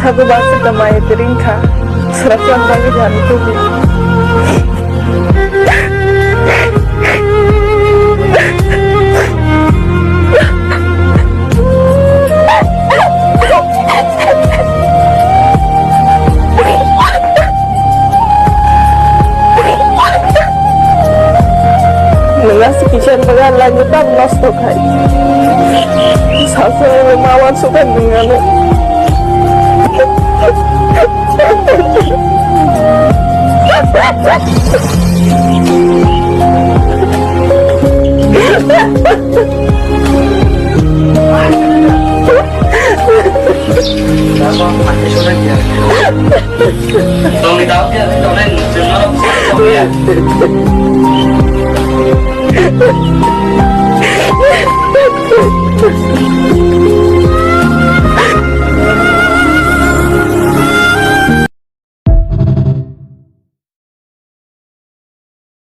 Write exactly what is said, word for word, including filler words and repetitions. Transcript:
Aku basi tamai tering kha. Serap yang bagi jani tuh. Nungasi kisan bagan lagi tam nosto khai. Sasa mawan suka nungano.